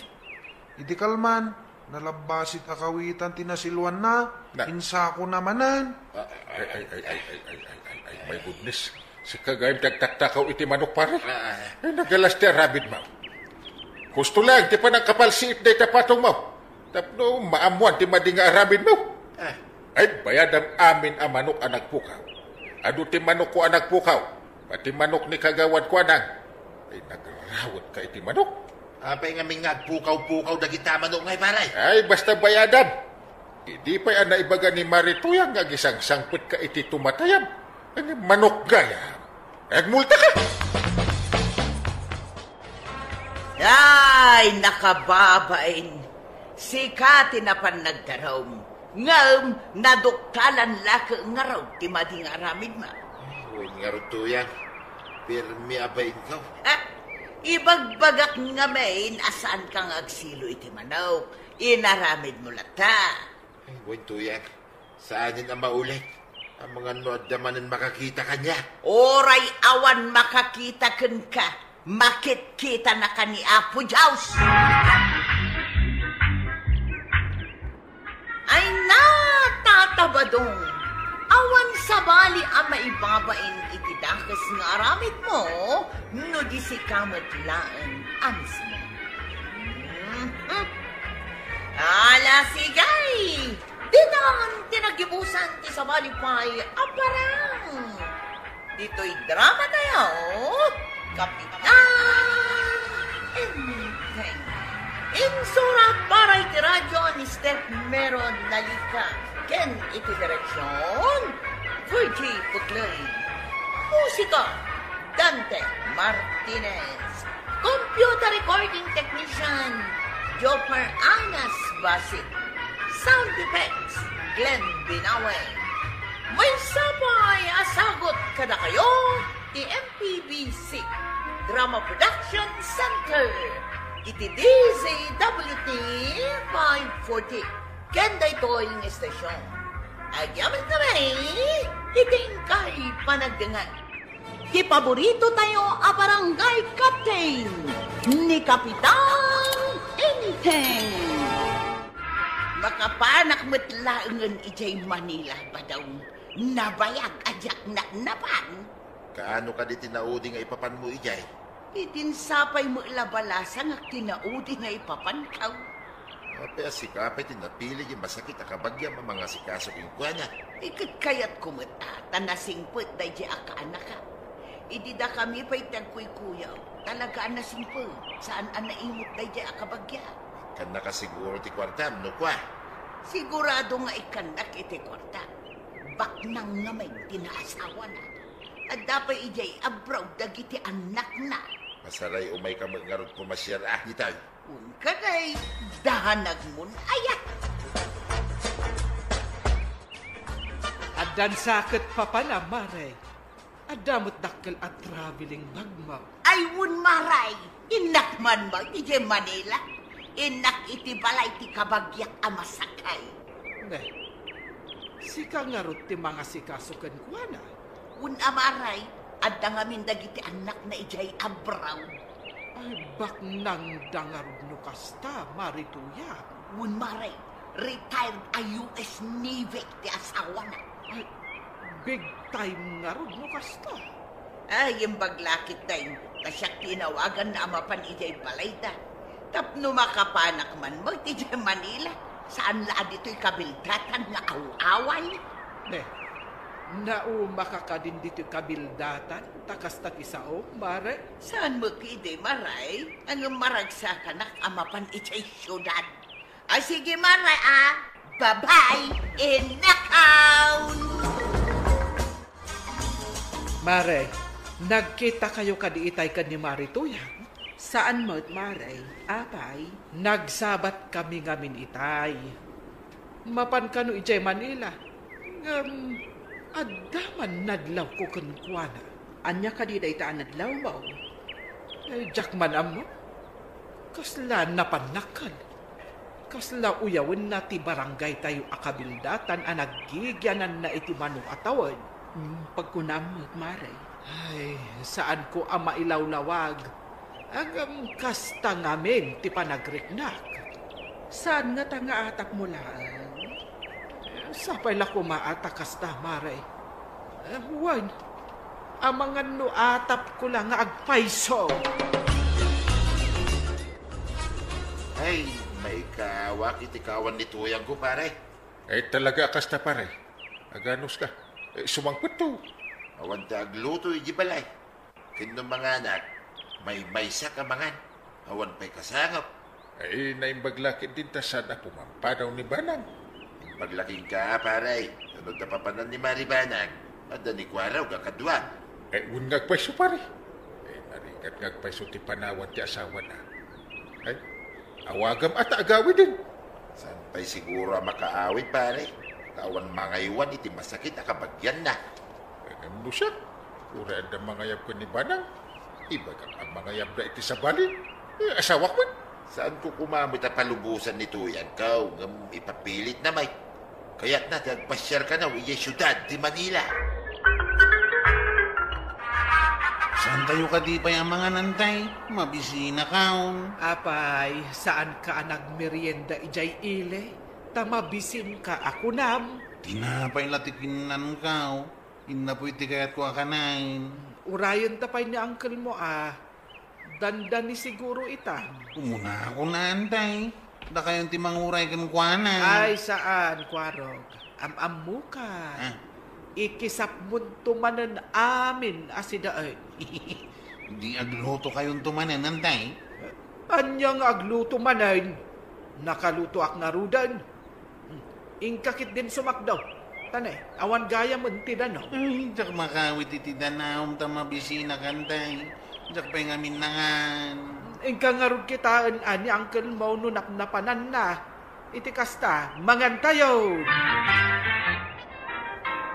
Idi kalman, nalabbasit a kawitan ti nasiluanna, na- insakona manen. Ay, ay, ay, ay, my goodness. Sika gayam ti agtaktakaw iti manok, pare. Ah, ah. Ay, nagalas ti aramidmo. Husto laeng ti panangkapalsiit dayta patongmo. Tapno maammoan ti madi nga aramidmo. Ah. Ay, bayadam amin a manok a nagpukaw. Adu ti manokko a nagpukaw. Pati manok ni Kagawad Kuanang. Ay, nagrarawet ka iti manok. Apay ngamin nga agpukaw-pukaw dagita manok ngay, pare? Ay, basta bayadam. Idi pay a naibaga ni Mari Tuyang nga agisangsangpet ka iti tumatayam. Ay, manok gayam. Ay, agmulta ka! Ay, nakababain. Sika ti napan nagdarum. Ngem naduktalan laeng ngarud ti madi nga aramidmo. Wen ngarud, Tuyang, pirmi a bainko. Ha? Ibagbagak ngamin a saanka nga agsilo iti manok. Inaramidmo latta. Ay, wen, Tuyang, saanen a maulit. Amangan no adda manen makakita kaniak. Uray awan makakita kenka, makitkitanaka ni Apo Dios. Ay na, Tata Badong, awan sabali a maibabain iti dakes nga aramidmo, no di sika met laeng a mismo. Mhm. Ala, sige! Ditan ti nagibusan ti sabali pay a parang. Ditoy drama tayo, Kapitan Enteng. Insurat para iti radyo ni Steph Meron Nalica, ken iti direksyon, Virgie Puclay. Musika, Dante Martinez. Computer recording technician, Jopper Anas Basit. Sound effects, Glenn Binawe. Maysa pay a sagut kadakayo ti M P B C Drama Production Center iti D Z W T five forty. Ken daytoy nga estasion, Agyamankami iti inkay panagdengngeg ti paborito tayo a barangay captain, ni Kapitan Enteng. Makapanak met laengen idiay Manila, Badong. Nabayag a diak napan. Kaano kadi ti naudi nga ipapanmo idiay? Idin sapay met la balasangak ti naudi nga ipapanko. Apay a sika pay ti napili ti masakit a kabagiam a mangasikaso kenkuana? Iket kayatko met a ta nasingpet daydiay a kaanakak. Idi dakami pay ti agkuykuyaw, talaga a nasingpet, saan a naimut daydiay a kabagia. Ikkannaka siguro ti kuartam, no kua? Sigurado nga ikkannak iti kuarta. Baknang ngamin ti naasawana. Adda pay idiay abroad dagiti annakna. Masaray umayka met ngarud pumasiar a, ditoy. Wen kadi, danagmon aya. Addan sa ket papanam, Mare. Adda met dakkel a traveling bag mo. Ay, wen, Mare, innak man met idiay Manila. Innak iti balay ti kabagiak a masakay. Ne, sika ngarud ti mangasikaso kenkuana? Wen a, Mare, adda ngamin dagiti annakna idiay abroad. Ay, baknangda ngarud no kasta, Mare Tuya. Wen, Mare, retired a U S Navy ti asawana. Ay, big time ngarud no kasta. Ay, imbag la ketdin, ta siak ti inawaganna a mapan idiay balayda. Tapno makapanak man met idiay Manila, saan la a ditoy kabildatan nga aw-away. Ne, naumaka kadin ditoy kabildatan, ta kasta ti saom, Mare? Saan met idi, Mare? Ngem maragsakanak a mapan idiay siudad. Ay, sige, Mare, a. Bye-bye. Innakaw! Mare, nagkitakayo kadi itay ken ni Mare Tuyang? Saan met, Mare. Apay? Nagsabatkami ngamin itay. Mapan kano idiay Manila. Ngem, adda man nadlawko kenkuana. Ania kadi dayta a nadlawmo? Eh, diak man ammo. Kasla napannakkel. Kasla uyawenna ti barangaytayo a kabildatan a naggigiananna iti mano a tawen. Hmm, pagkunam met, Mare. Ay, saanko a mailawlawag. Ngem kasta ngamin ti panagriknak. Saan ngata nga atapmo laeng? Eh, sapay la koma a ta kasta, Mare. Eh, wen, amangan no atapko la nga agpayso. Ay, maikawak iti kawan ni Tuyangko, pare. Ay, talaga a kasta, pare. Aganuska. Eh, sumangpetto. Awan ti agluto iti balay. Ken no manganak, maymaysak a mangan. Awan pay kasangop. Ay, naimbag la ketdin ta saan a pumampanaw ni Banang. Imbag la kenka, pare. Ano ta papanan ni Mari Banang? Adda ni Kuarog a kadua. Ay, wen nga agpayso, pare. Ay, narigat nga agpayso ti panawan ti asawana. Ay, awagam a ta agawiden. Saan pay siguro a makaawid, pare? Ta awan mangaywan iti masakit a kabagianna. Ngem no siak, uray adda mangayab ken ni Banang, ibagak a mangayabda iti sabali. Eh, asawak met. Saanko koma met a palubosan ni Tuyangko, ngem ipapilitna met. Kayatna ti agpasiar kano idiay siudad ti Manila. Saantayo kadi pay a mangan, Antay? Mabisinakaon. Apay, saanka a nagmerienda idiay ili? Ta mabisinka a kunam. Tinapay la ti kinnanko. Innapoy ti kayatko a kanaen. Urayenta pay ni uncle mo a. Dandani siguro ita. Umuna ako na, Antay. Dakayon ti manguray kenkuana. Ay, saan, Kuarog. Am-ammoka. Ah. Ikisapmonto manen amin a sidaen. Di agluto kayonto manen, Antay? Ania nga agluto manen? Nakalutoak ngaruden. Inka ketdin sumakdaw. Tanay, awan gayamen ti danum. Ay, diak makawit iti danum ta mabisinak, Antay. Diak pay ngamin nangan. Inka ngarud kitaen a ni uncle mo no napnapananna. Iti kasta, mangantayo!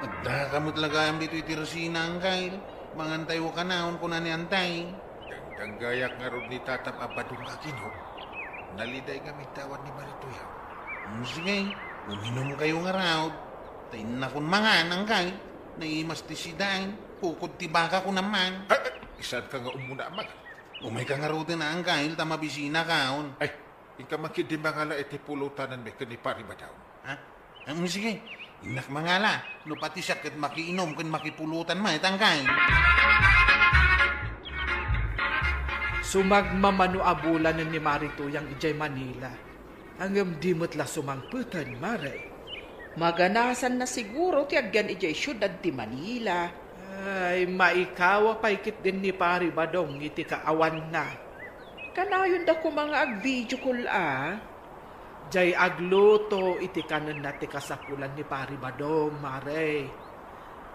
Addaka met la gayam ditoy ti resina, Angkel. Mangantayo kanayon, kuna ni Antay. Dangdanggayak ngarud ni Tatam a Badong a Ginoo. Naliday ngamin ta awan ni Marituyaw. Hmm, sige, uminumkayo ngarud. Ta innakon mangan, anggayo. Naimas ti sida, ay. Kukod ti baka, kunam man. Ay, ay, saan ka nga umuna, Amak? Umayka ngaruden, anggayo, ta mabisina kaon. Ay, inka man ketdi mangala iti pulotananmi ken ni Pari Badong. Ha? Am, sige. Innak mangala. No pati siak ket makiinom ken makipulotan met, anggayo. Sumagmamano a bulanen ni Mari Tuyang idiay Manila. Ngem di met la sumangpeten, Mare. Maganasanna siguro ti agyan idiay siudad ti Manila. Ay, maikawa pay ketdin ni Pari Badong iti kaawanna. Kanayonda koma nga ag-video call a. Diay agluto iti kanenna ti kasapulan ni Pari Badong, Mare.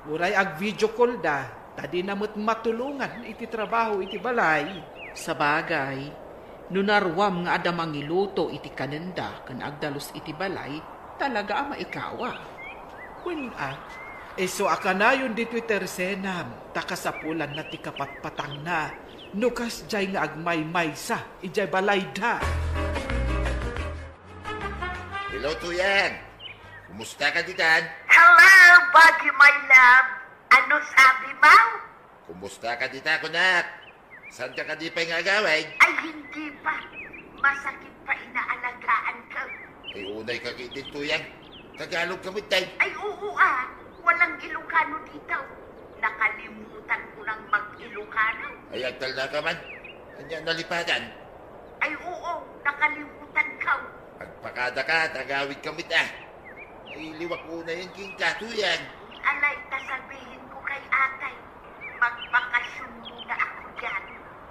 Uray ag-video call da, ta dina met matulongan iti trabaho iti balay. Sabagay, no naruam nga adda mangiluto iti kanenda ken agdalus iti balay, talaga a maikawa. Wen a, isu a kanayon ditoy tersenam, ta kasapulanna ti kapatpatangna, no kasdiay nga agmaymaysa idiay balayda. Hello, Tuyang. Kumusta ka ditan? Hello, Bagi, my love. Ano sabi mo? Kumusta ka dita, kunak? Saan ka kadi pay nga agawid? Ay, hindi pa. Masakit pa inaalagaan ko. Ay, unay ka kay din, Tuyang. Tagalog ka met, day. Ay, oo, ah. Walang Ilocano dito. Nakalimutan ko nang mag-Ilocano. Ay, agtalna ka man. Anya nalipatan? Ay, oo, nakalimutan ko. Agpakada ka, tagawid ka met, ah. Ay, liwak unay ang king katuyan. Alay, ta sabihin ko kay atay, magbakasyon muna ako dyan.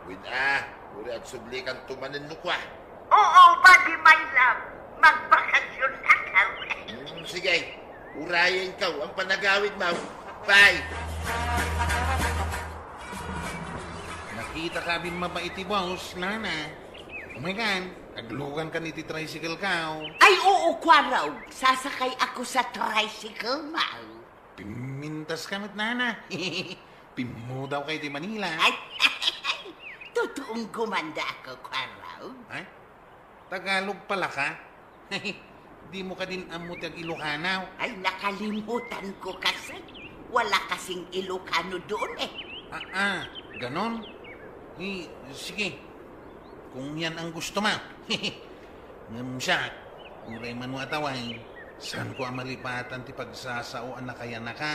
Wen, ah, uri agsublikan tumanen no kwa. Oo, Bagi, my love. Magbakasyon ako. Hmm, sige. Urayen ka, ang panagawid mo. Bye. Nakita ka bin mabait ti boss, nana. Umaykan, aglugan kan iti tricycle ka, oh. Ay, oo, Kwarog. Sasakay ako sa tricycle mo. Pimintas ka met, nana. Pimmudaw ka iti Manila. Ay, tutuong gumanda ako, Kwarog. Ay, Tagalog pala ka? Di mo kadin ammo ti ag-Ilocano? Ay, nakalimutan ko kasi. Wala kasing Ilocano doon eh. Ah, ah, ganon? Eh, sige. Kung yan ang gusto mo. Ngem siak, uray mano a taway, saan ko a malipatan ti pagsasao a nakayanaka?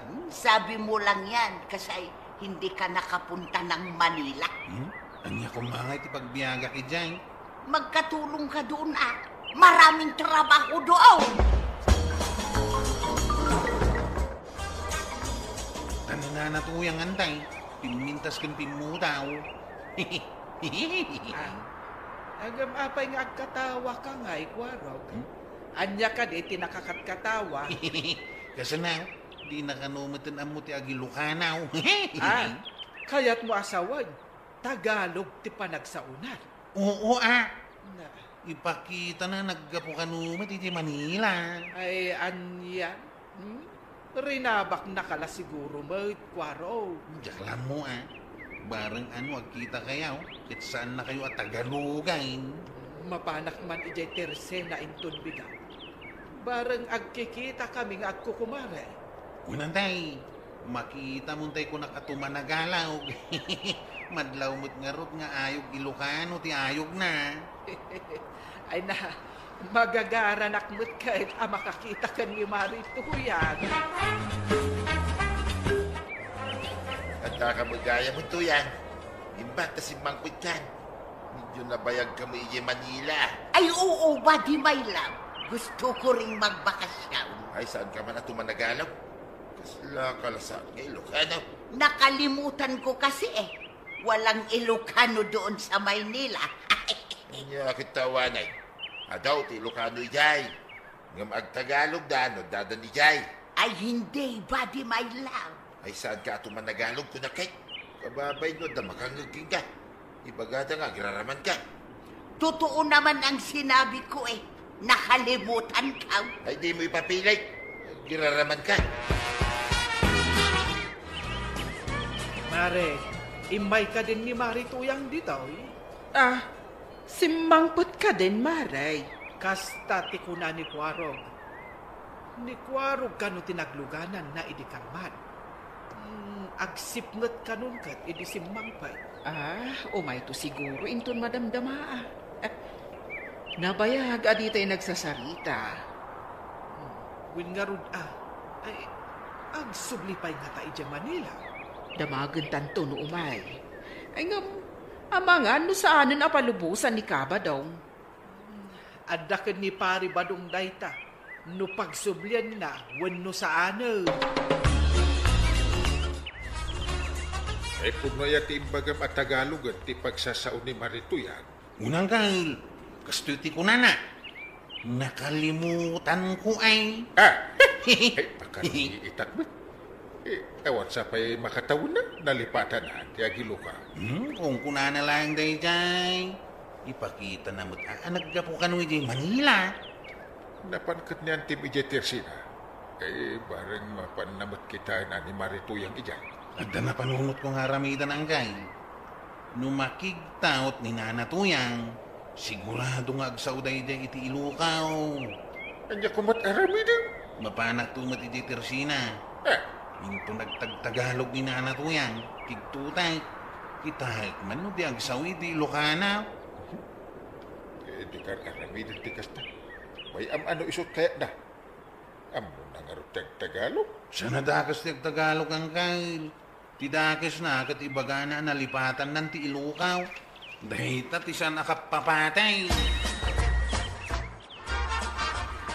Hmm, sabi mo lang yan kasi hindi ka nakapunta ng Manila. Hmm? Anya koma ngay ti pagbiagak idiay? Magkatulong ka doon, ah. Maraming trabaho doon. Ano na natuyang antay? Pimintas ken pimmudaw. Ah, agam apay nga agkatawa ka ngay, Kwarog? Hmm? Anya kadi ti nakakatkatawa? Kasano, di na kano met ammo ti ag-Ilocano. Ah, kayat mo a sawen, Tagalog ti panagsaonan. Oo, ah. Na. Ipakita na naggapu kano met iti Manila. Ay, ania? Hmm? Rinabaknaka la siguro met, Kwarog. Diak la ammo, ah. Bareng ano agkita kayo, ket saan na kayo a Tagalogan. Mapanak man idiay tersena inton bigat. Bareng agkikita kami nga agkukumare. Kunantay, makita mo tay kunak a tumanagalog. Madlaw met ngarud nga ayog Ilocano ti ayogna. Ay na, magagaranak met ket a makakita ken ni Mari Tuyang. Adda ka met gayam, Tuyang. Imbag ta simmangpet kan. Medyo nabayag kami idiay Manila. Ay, oo, Badi my love. Gusto ko ring magbakasyon. Ay, saan ka man a tumanagalog? Kasla ka la saan nga Ilocano? Nakalimutan ko kasi eh. Walang Ilocano doon sa Maynila. Ania ket awanen. Adu ti Ilocano idiay. Ngem agtagalog da no addan idiay. Ay, hindi, Badi my love. Ay, saan ka a tumanagalog, kunak? Kababain no adda makangngeg kenka. Ibagada nga agraraman ka. Totoo naman ang sinabi ko eh. Nakalimutan ka. Ay, di mo ipapilit. Agraraman ka. Mare, immay ka din ni Mari Tuyang ditoy? Ah, simmangpet ka din, Mare. Kasta ti kuna ni Kwarog. Ni Kuarog kano ti naglugananna idi kalman. Hmm, agsipnget kanon ket idi simmangpet. Ah, umayto siguro inton madamdamaa. Eh, nabayag a ditay nagsasarita. Wen ngarud a, ay, agsubli pay ngata idiay Manila? Damagentanto no umay. Ay ngem, amangan no saanen a palubosan ni Ka Badong. Adda ken ni Pari Badong dayta, no pagsublianna wenno saanen. Ay, pudno aya ti imbagam a Tagalogen ti pagsasao ni Maritoyan? Unang Kyle, kastoy ti kunana, "Nakalimutanko ay." Ah! Ay, pakariitak met. Eh, awan sa pay makatawenna, nalipatana ti agiloka. Hmm, kunkunana laeng daydiay. Ipakitana met a, a naggapu kano idiay Manila. Napan ket ni Antim idiay Tersina. Eh, bareng mapanna met kitaen a ni Maritoyan idiay. Adda napanunotko nga aramidan, Angkay. No makigtaot ni Nana Tuyang, sigurado nga agsao daydiay iti Ilocao. Ania koma ti aramidem? Mapanakto met idiay Tersina. Eh. Inton nagtagtagalog ni Nana Tuyang, kigtotek. Kitaek man no di agsao iti Ilocana. Eh, di kan aramiden ti kasta. Way-am a no isut kayatna. Ammona ngarud ti agtagalog? Saan a dakes ti agtagalog, Angkay? Ti dakesna ket ibagana a nalipatannan ti Ilocao. Dayta ti saan a kappapatay.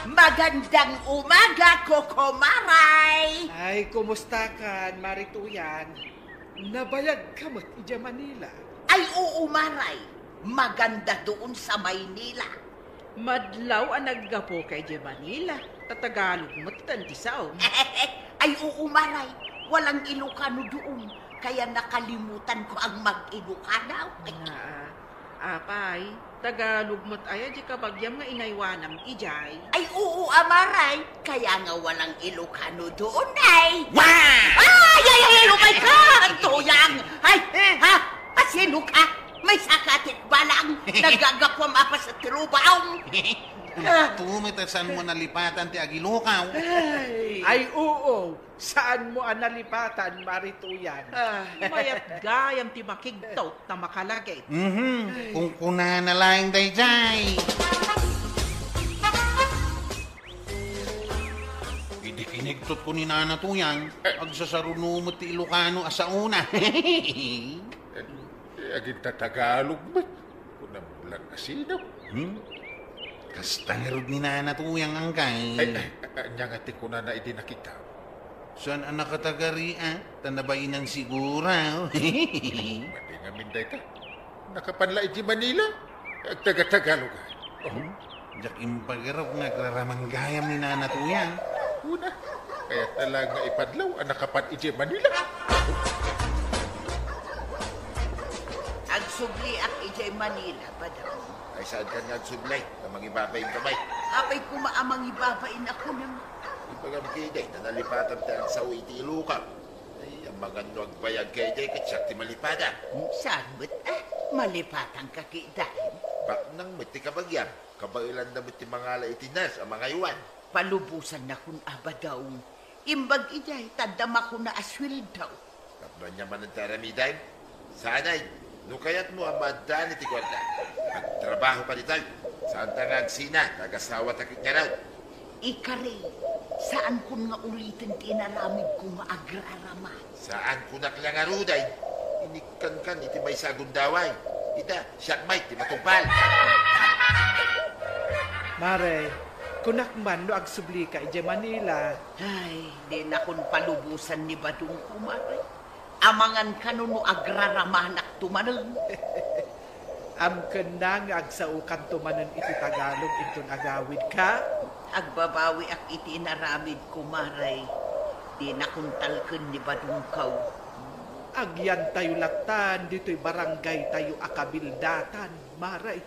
Magandang umaga, Kokomaray! Ay, kumusta kan, Maritoyan? Nabayag ka met idiay Manila? Ay, oo, Maray. Maganda doon sa Maynila. Madlaw a naggapu ka idiay Manila, ta Tagalog met ti saom. Ay, oo, Maray. Walang Ilocano doon, kaya nakalimutan ko ang mag-Ilocano. Naa, apay, Tagalog met aya di kabagiam nga inaywanam idiay. Ay, oo, a, Maray. Kaya nga walang Ilocano doon, ay. Wah! Ay, ay, ay, ay, oh my God! Tuyang! Ay, ha? Asino ka? May sakatit balang nagagapuam a pasatrubang. Ah. Tumitasan mo nalipatan ti agilokaw. Ay. Ay, oo. Saan mo a nalipatan, Maritoyan? Ah, mayat gayam ti makigtaot ta makalagip. Mhm. Ay. Kung kunana laeng daydiay. Idi kinigtot ko ni Nana Tuyang, agsasaruno met ti Ilocano a saona. Eh, agintatagalog met. Kunam lang asino. Hmm? Kasta ngarud ni Nana Tuyang, Angkay. Ay, ay, ania nga ti kunana idi nakita? Saan a nakatagari, a? Ta nabainan siguro. Madi ngamin dayta. Nakapan la idiay Manila. Agtaga-Tagalog, a. Oh. Hmm? Diak impagarok nga agraraman gayam ni Nana Tuyang. Una, kayatna lang nga ipadlaw a nakapan idiay Manila. Agsubliak idiay Manila, Badong. Ay, saankan nga agsublay? Ta mangibabain ka, bay. Apay koma a mangibabain a kunam? Ibagam kaydiay, ta nalipatam ti agsao iti Ilocam. Ay, amangan no agbayag kaydiay, ket siak ti malipatan. Saan met, a? Malipatanka kaydiay? Baknang met ti kabagiam. Kabaelanna met ti mangala iti nurse a mangaywan. Palubosannakon a, Badong. Imbag idiay, ta adda makuna a sueldo. Tapno ania manen ti aramidem? Saanay, no kayatmo a maaddaan iti kuarta, agtrabaho ka ditoy. Saanta nga agsina, ta agasawata ket ngarud. Ikari, saankon nga uliten ti inaramidko nga agrarama. Saan kunak la ngarud ay, inikkankan iti maysa a gundaway. Ita, siak met ti matungpal. Mare, kunak man no agsublika idiay Manila. Ay, dinakon palubosan ni Badongko, Mare. Amangan kano no agraramanakto manen. Amkenna nga agsaokanto manen iti Tagalog inton agawidka? Agbabawiak iti inaramidko, Mare. Dinakon talken ni Badongko. Agyantayo lattan ditoy barangaytayo a kabildatan, Mare.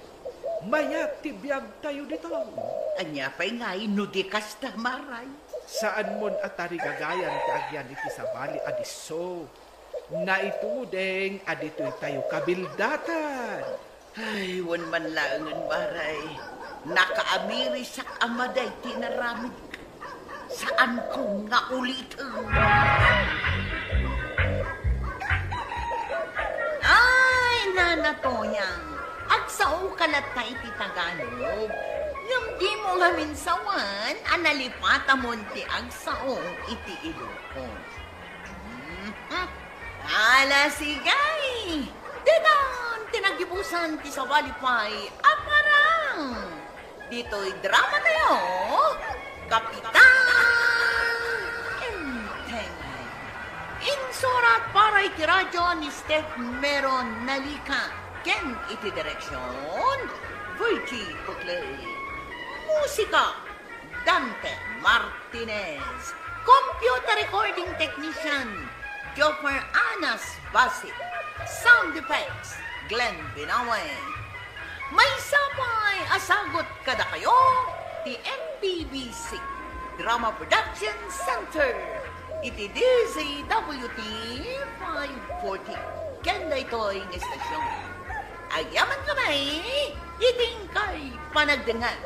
Mayat ti biagtayo ditoy. Ania pay ngay no di kasta, Mare? Saanmon a tarigagayan ti agyan iti sabali a disso. Naituding a ditoytayo kabildatan. Ay, wen man laengen, Mare. Nakaamirisak a madi ti inaramidko. Saan kong naulitan. Ay, Nana Toyang, agsaoka latta iti Tagalog. Ngem dimo ngamin sawen a nalipatamon ti agsao iti Ilocos. Mhm. Ala, sige! Daytan ti naggibusan ti sabali pay a parang. Ditoy drama tayo, Kapitan Enteng. Insurat para iti radyo ni Steph Meron Nalica ken iti direksyon, Virgie Buclay. Musika, Dante Martinez. Computer recording technician, Joffer Anas Basit. Sound effects, Glenn Binawe. Maysa pay a sagut kadakayo ti M B B C Drama Production Center iti D Z W T five forty. Ken daytoy nga istasyon, agyamankami iti inkay panagdengngeg.